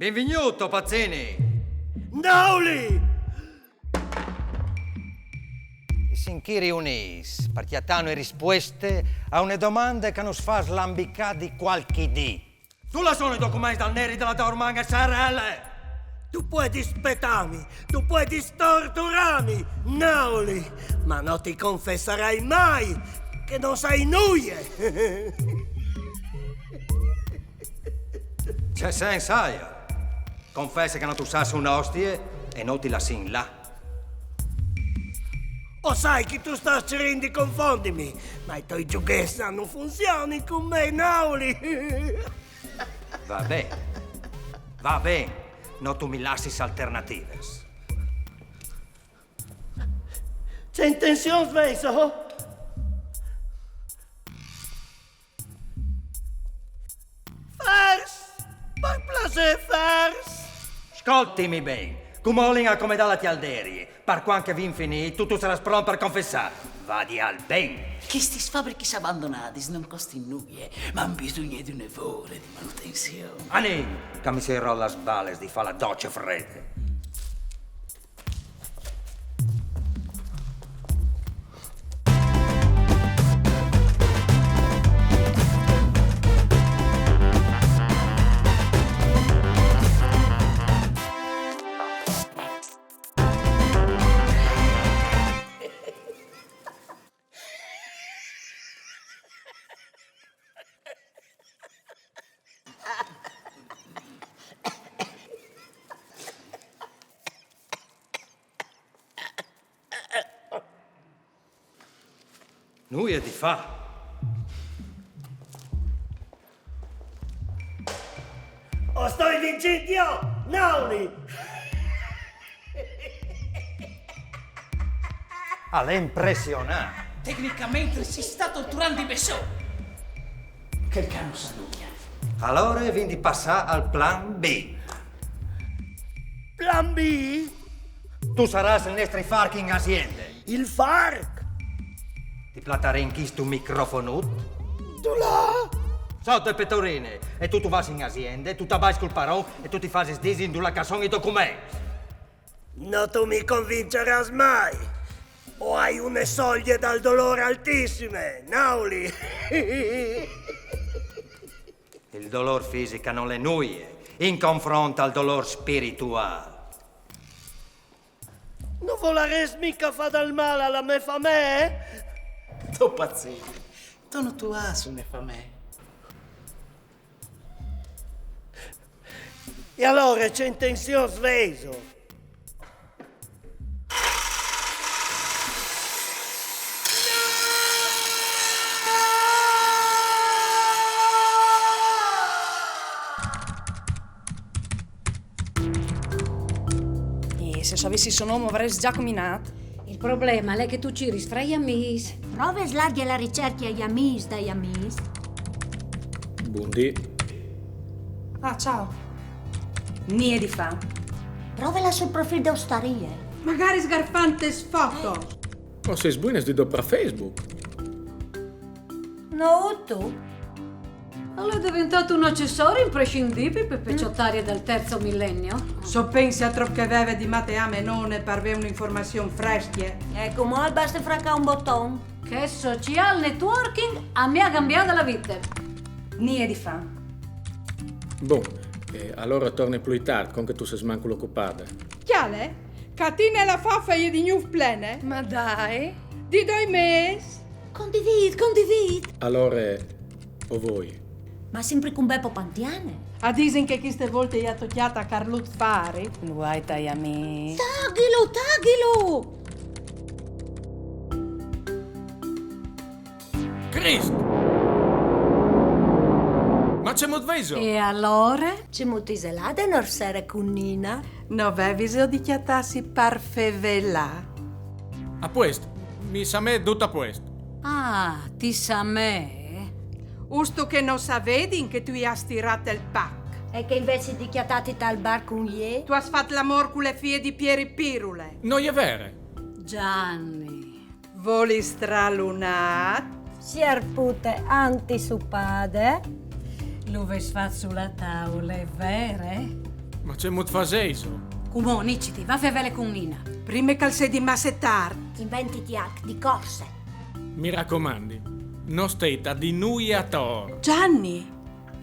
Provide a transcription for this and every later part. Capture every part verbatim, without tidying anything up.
Benvignût, Pazzini! Nauli! I sin chi riunîts par cjatâ une rispueste a une domande che nus fâs lambicâ di cualchi dì. Dulà sono i documents dal neri de la Dorman S R L? Tu puedis spetâmi, tu puedis torturâmi, Nauli, ma no ti confessarai mai che no sai nuie! Ce sens aial? Confesse che no tu sâs une ostie e nô ti lassìn lâ. O sai che tu stâs cirint di confondimi, ma i toi zughets no funzionin cun me, Nauli! Va ben, va ben, no tu mi lassis alternatives. Ce intenzions vêso? Fârs! Par plasê, fârs! Scoltimi ben, cumò o lin a comedâ la cjalderie. Par cuant che o vin finît, tu tu sarâs pront par confessâ. Vadial ben! Chestis fabrichis abandonadis no costin nuie, ma àn bisugne di une vore di manutenzion. Anìn, che mi si rot las balis di fâ la doce frede. Nuie di fâ. O stoi vincint jo, Nauli! Al è impressionant. Tecnicamente si sta torturant di bessôl. Chel ca no sa nuie. Alore o vin di passâ al plan B. Plan B? Tu sarâs il nestri farc in aziende. Il farc? Ti platarìn chist microfonut? Dulà? Sot de petorine. E tu tu vâs in aziende, tu tu abais cul paron e tu ti fasis dî indulà che a son i documents. No tu mi convincerâs mai! O ai une soglie dal dolôr altissime, Nauli! Il dolôr fisic nol è nuie in confront al dolôr spirituâl. No volarês mica fâ dal mâl a la mê famee? Tu pazzîs, tu no tu âs une famee. E alore ce intenzions vêso? E se o savessi il so non o varès za cominât. Il probleme al è che tu ciris fra i amîs. Prove a slargjâ la ricercje ai amîs dai amîs. Bundì. Ah, ciao. Nie di fâ. Provela sul profîl de ostarie. Magari sgarfant tes fotos. Ma sês buinas di doprâ Facebook? No, tu? Al è deventât un acessori imprescindibil pe peciotarie dal terzo millennio. Se o pensi a trop che e veve di mateâ me none par vê une informazion frescje. E cumò al baste fracâ un boton. Chest social networking al mi à cambiât la vite. Nie di fâ. Bon, e alore o torni plui tart, cuant che tu sês mancul ocupade. Cjale, Catine la fofe e je di gnûf plene. Ma dai. Di doi mês. Condivît, condivît. Alore, o voi. Ma simpri cun Bepo Pantiane? A disin che cheste volte i à tocjât a Carlut Fari. Guai tai amîs. Taghilu, taghilu! Crist! Ma cemût vêso? E alore? Cemût isal a de norsere cun Nina? No veviso di cjatâsi par fevelâ? A puest, mi samee dut a puest. Ah, ti samee? Ustu che no savedin che tu i âs tirât il pac. E che invezit di cjatâti tal bar cun jê, tu âs fat l'amôr cu le fie di Pieri Pirule. No je vere. Gianni. Voli stralunât? Siarpute antisupade. Lu vês fat su la taule, vere? Ma cemût fasêso? Cumò, niciti, va a fevele cun Nina. Prime che al sedi masse tart. Inventiti alc di corse. Mi racomandi, no stêt a dî nuie a Tor. Gianni,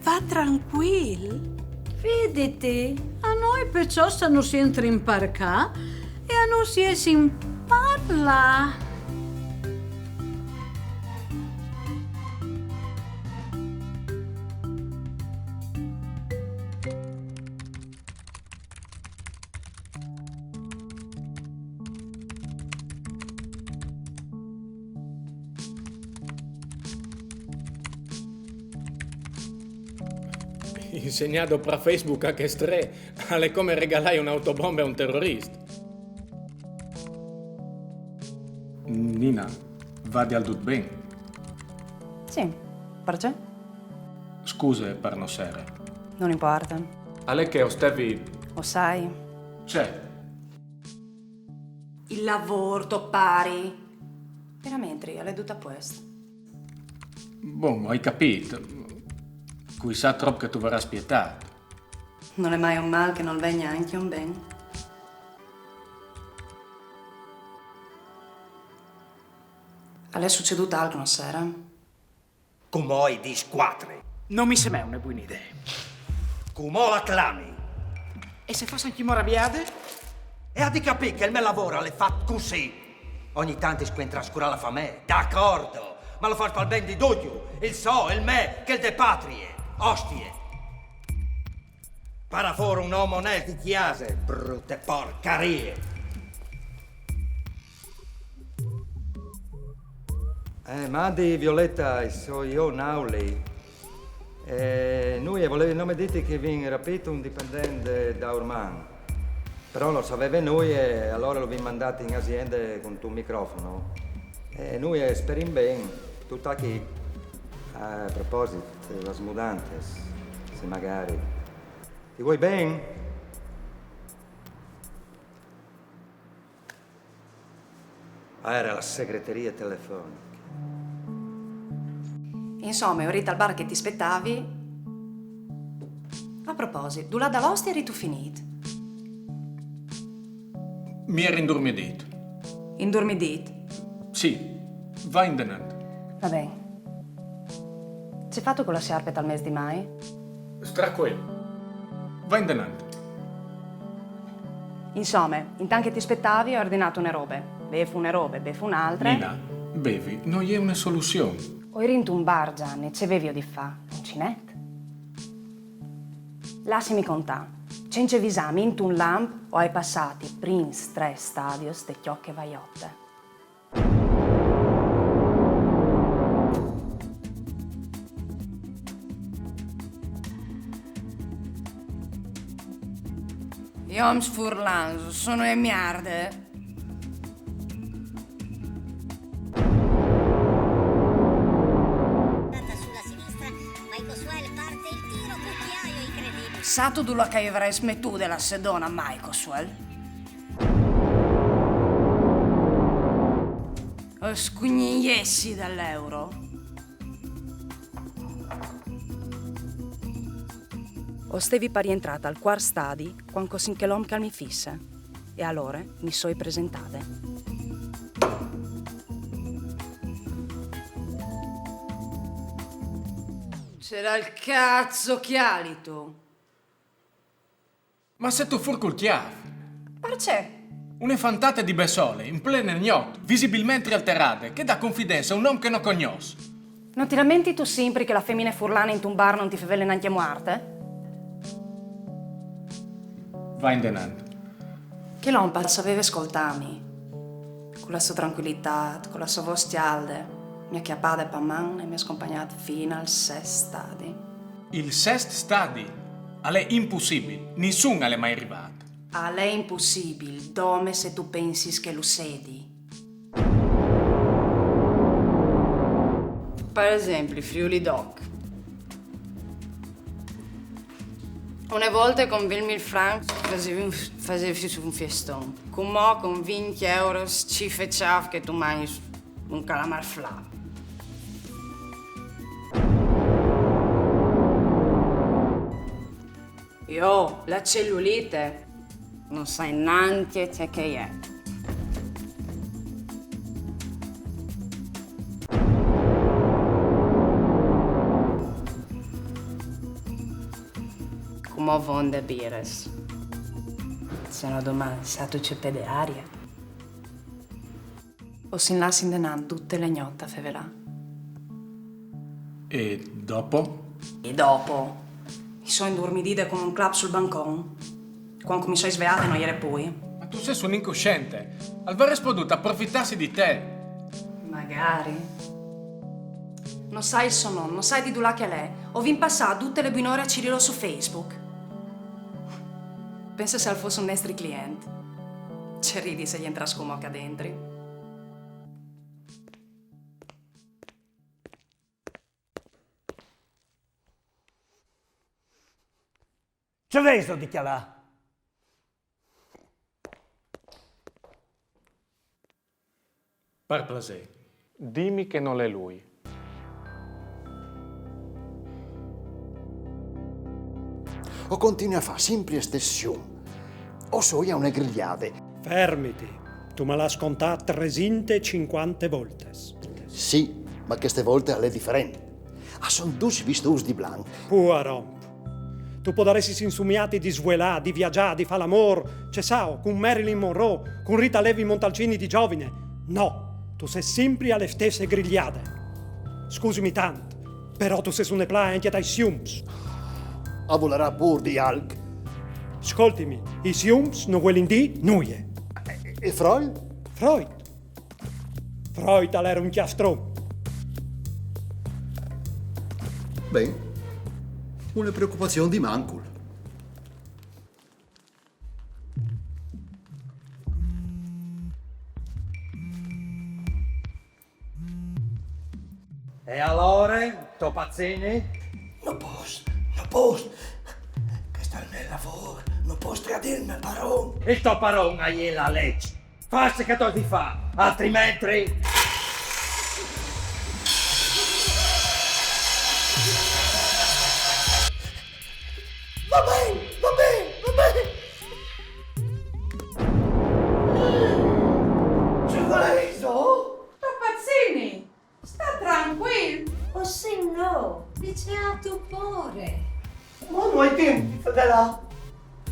va tranquil. Fiditi, a nô i peciots a nus jentrin par ca e a nus jessin par là. Insegnâ a doprâ Facebook a chescj tre al è come regalâi une autobombe a un terorist. Nina, vadial dut ben? Sì, parcè? Scuse par nossere. Nol impuarte. Al è che o stevi... O sai. Ce? Il lavôr, to pari. Verementri, al è dut a puest. Bon, o ai capît. Cui sa trop che tu varâs spietât. Nol è mai un mâl che nol vegni ancje un ben. Al è sucedût alc nossere? Cumò i dîs cuatri. No mi semee une buine idee. Cumò la clami. E se e fâs ancjemò rabiade? E âs di capî che il me lavôr al è fat cussì. Ogni tant i scuen trascurâ la famee, dacordo, ma lu fâs pal ben di ducj, il so, il me, chel de patrie. Ostie. Par fâ fûr un om onest di cjase, brute porcarie. Eh, mandi Violeta, o soi jo Nauli. Eh, nuie, o volevi nome dîti che o vin rapît un dipendent da Urman. Però nol saveve nuie, alore lu vin mandât in aziende cuntun microfon. Eh, nuie, o sperìn ben, tu tachis. A proposit, las mudantes, se magari. Ti vuei ben? Ah, era la segreterie telefoniche. Insome, o jeri tal bar che ti spietavi. A proposit, dulà da l'ostie jeristu finît? Mi jeri indurmidît. Indurmidît? Sì, va indenant. Va ben. Ce fâstu cu la siarpe tal mês di Mai? Stracuel. Va indenant. Insome, intant che ti spietavi, o ai ordinât une robe. Bêf une robe, bêf une altre. Nina, bevi no je une soluzion. O jeri intun bar, Gianni, ce vevio di fâ? Un cinet? Lassimi contâ. Cence visâmi, intun lamp o ai passât i prins trê stadios de cjoche vaiote. I oms furlans a son une mierde. Andata sulla sinistra, Michael Swell parte il tiro, cucchiaio incredibile. Sâstu dulà che o varès metude la sedone, Michael Swell? O scugniessi dal Euro. O stevi par jentrâ tal cuart stadi cuant che o sint chel om che al mi fisse. E alore mi soi presentade. Ce dal cazzo cjalistu? Ma sêstu fûr cul cjâf? Parcè? Une fantate di bessole, in plene gnot, visibilmentri alterade, che e da confidence a un om che no cognòs. No ti lamentistu simpri che la femine furlane intun bar no ti fevele nancje muarte? Va indenant. Chel om al saveve scoltâmi. Cu la sô trancuilitât, cu la sô vôs cjalde, mi à cjapade pa man e mi à scompagnade fin al sest stadi. Il sest stadi? Al è impussibil, nissun al è mai rivât. Al è impussibil, dome se tu pensis che lu sedi. Par esempli, Friuli Doc. Une volte cun vincj mil francs o fasevi un, o fasevi un fieston. Cumò cun vincj euros cîf e cjâf che tu mangjis un calamar flap. E Oh, la cellulite. No sai nancje ce che e je. Cumò vonde bires. Se no doman sâstu ce pede arie. O sin lâts indenant dute le gnot a fevelâ. E dopo? E dopo? Mi soi indurmidide come un clap sul bancon. Cuant che mi soi sveade no jere plui. Ma tu sês un incoscient. Al varès podût aprofitâsi di te. Magari. No sai il so non, no sai di dulà che al è. O vin passât dute le buinore a cirîlu su Facebook. Pense se al fos un nestri client. Ce ridi se al jentràs cumò ca dentri. Ce vêso di cjalâ? Par plasê, dimi che nol è lui. O continui a fâ simpri lis stessis sium. O soi a une grigliade. Fermiti. Tu mal âs contât tresinte e cincuante voltis. Sì, ma cheste volte al è diferent. A son ducj vistûts di blanc. Puar om. Tu podaressis insumiâti di svuelâ, di viazâ, di fâ l'amôr, ce sao, cun Marilyn Monroe, cun Rita Levi Montalcini di zovine. No, tu sês simpri a le stesse grigliade. Scusimi tant, però tu sês une plae ancje tai siums. A volarà pûr dî alc. Scoltimi, i siums no vuelin dî nuie. E Freud? Freud. Freud al jere un cjastron. Ben, une preocupazion di mancul. E alore, to Pazzini? No pos, no pos. Chest al è il me lavôr, no pos tradî il me paron. Il to paron al è la leç. Fâs ce che tu âs di fâ, altrimentri... Va ben, va ben, va ben. Ce volêso? To Pazzini, sta trancuil. O signôr, di ce âstu pôre? Ma no ai timp di fevelâ.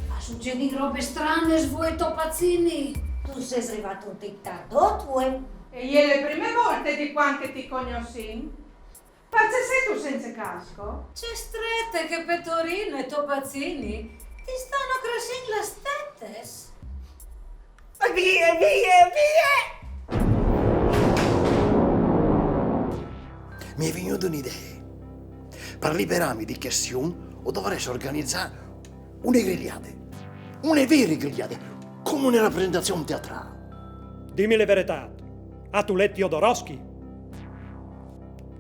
A sucedin robis stranis vuê, to Pazzini. Tu sês rivât un tic tart vuê. E je la prime volte di cuant che ti cognossìn. Parcè sêstu cence casco? Ce strete chê petorine, to Pazzini. Ti stano cressint lis tetis. E vie, e vie, e vie! Mi è vignude une idee. Par liberâmi di chest sium, o dovarès organizâ une grigliade. Une vere grigliade, come une rapresentazion teatrâl. Dimi le veretât. Âstu let Jodorowsky?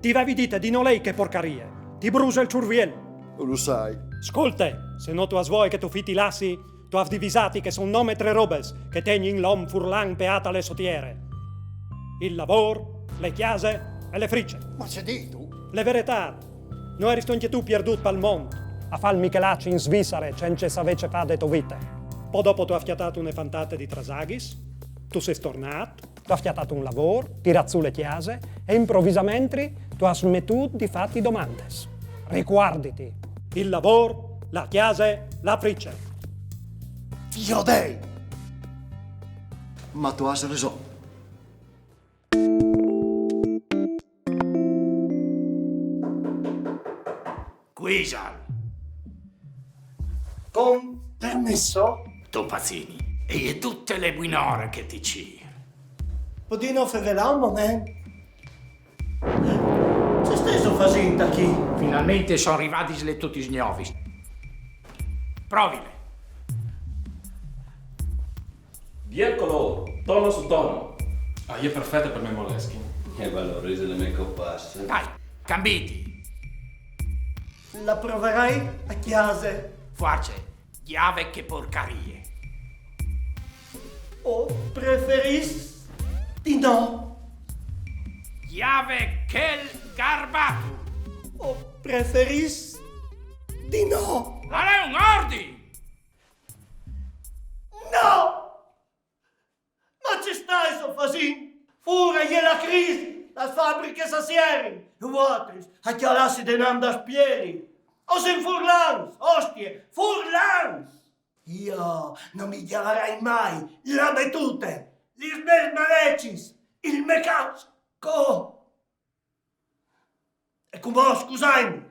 Ti vevi dit di no lei chê porcarie. Ti bruse il surviel. Lu sai. Scolte, se no tu âs voie che to fi ti lassi, tu âs di visâti che a son nome trê robis che a tegnin l'om furlan peât a le sô tiere. Il lavôr, le cjase e le frice. Ma ce dîstu? Le veretât. No jeristu ancje tu pierdût pal mont, a fâ il Michelaç in Svissare cence savê ce fâ de tô vite. Po dopo tu âs cjatât une fantate di trasaghis, tu sês tornât, tu âs cjatât un lavôr, tirât sù le cjase e improvisamentri tu âs smetût di fâti domandis. Ricuarditi, il lavôr, la cjase, la frice. Fiodei! Ma tu âs reson. Cui isal? Con permesso? To Pazzini, e je dute le buinore che ti cîr. Podìno fevelâ un moment? Ce stêso fasint achì? Finalmentri a son rivadis le tutis gnovis. Provile. Biel colôr, tono su tono. Ah, e je perfete par me Moleskine. E valorise le mê compasse. Dai, cambiti. La provarei a cjase. Fuarce, gjave chê porcarie. O preferìs di no. Gjave chel garbato. O preferìs di no. Al è un ordin! Fasìn, fûr, e je la crisi, las fabrichis a sierin, e vuatris a cjalâsi denant dal spieli. O sin furlans, ostie, furlans! Jo no mi cjalarai mai la mê tute, lis mês marecis, il me casco. E cumò scusaimi,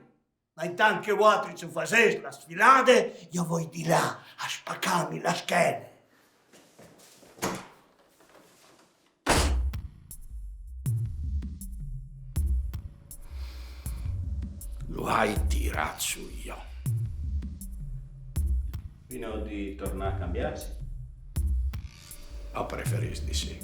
ma intant che vuatris o fasês la sfilade, jo o voi di là a spacâmi la schene. Lu ai tirât sù jo. Vino di tornâ a cambiâsi? O preferìs di sì.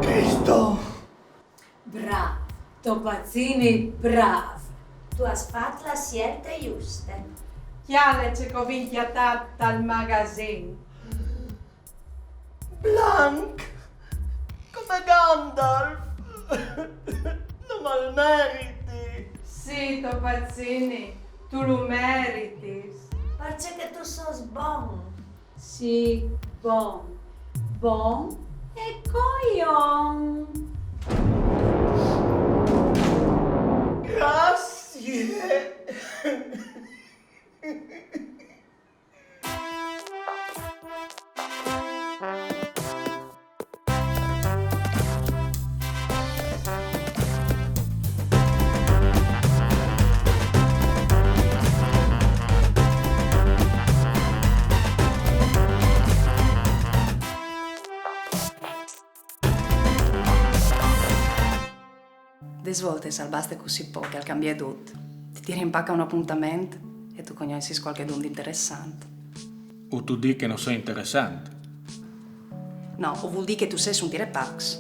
Cristo! Brâf, Topazzini, brâf! Tu âs fat la sielte juste. Cjale ce che o vin cjatât tal magazin. Blanc! Come Gandalf! No mal meriti! Sì, Topazzini, tu lu meritis. Parcè che tu sos bon. Sì, bon. Bon e coion. Grazie. Des voltis al baste cussì pôc e al cambie dut. Ti tirin pac a un apontament e tu cognossis cualchidun di interessant. O tu dîs che no soi interessant? No, o vûl dî che tu sês un tirapacs.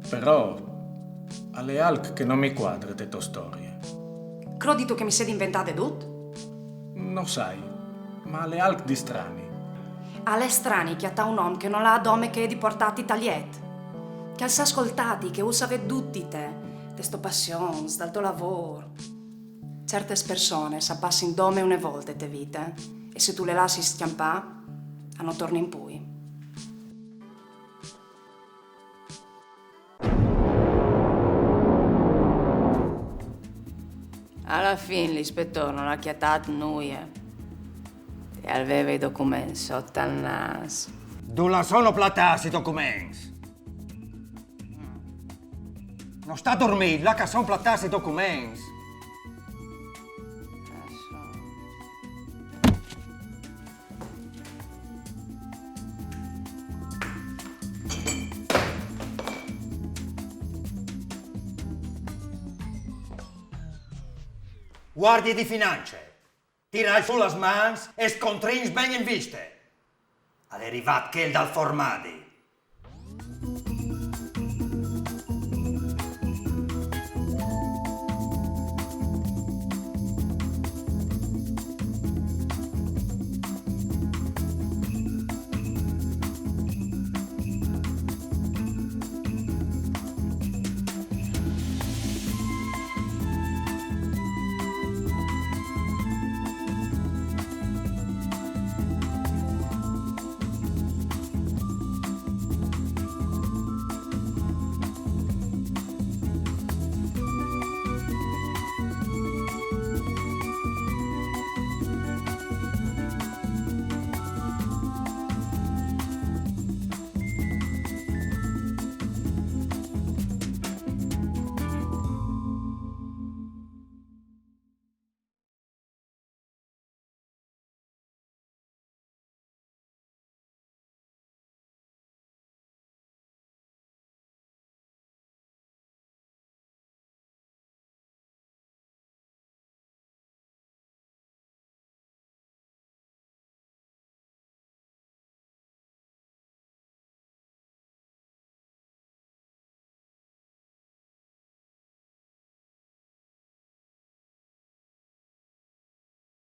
Però al è alc che no mi cuadre te tô storie. Crodistu che mi sedi inventade dut? No sai, ma al è alc di strani. Al è strani cjatâ un om che nol à dome che di puartâti tal jet, che al sa scoltâti, che al vûl savê dut di te, des tôs passions, dal to lavôr. Ciertis personis a passin dome une volte te vite, e se tu lis lassis scjampâ, a no tornin plui. A la fin l'ispetôr nol à cjatât nuie. E al veve i documents sot al nâs. Dulà sono platâts i documents? No sta durmî, là che a son platâts i documents. Guardie di finance, tirai sù las mans e scontrins ben in viste. Al è rivât chel dal formadi.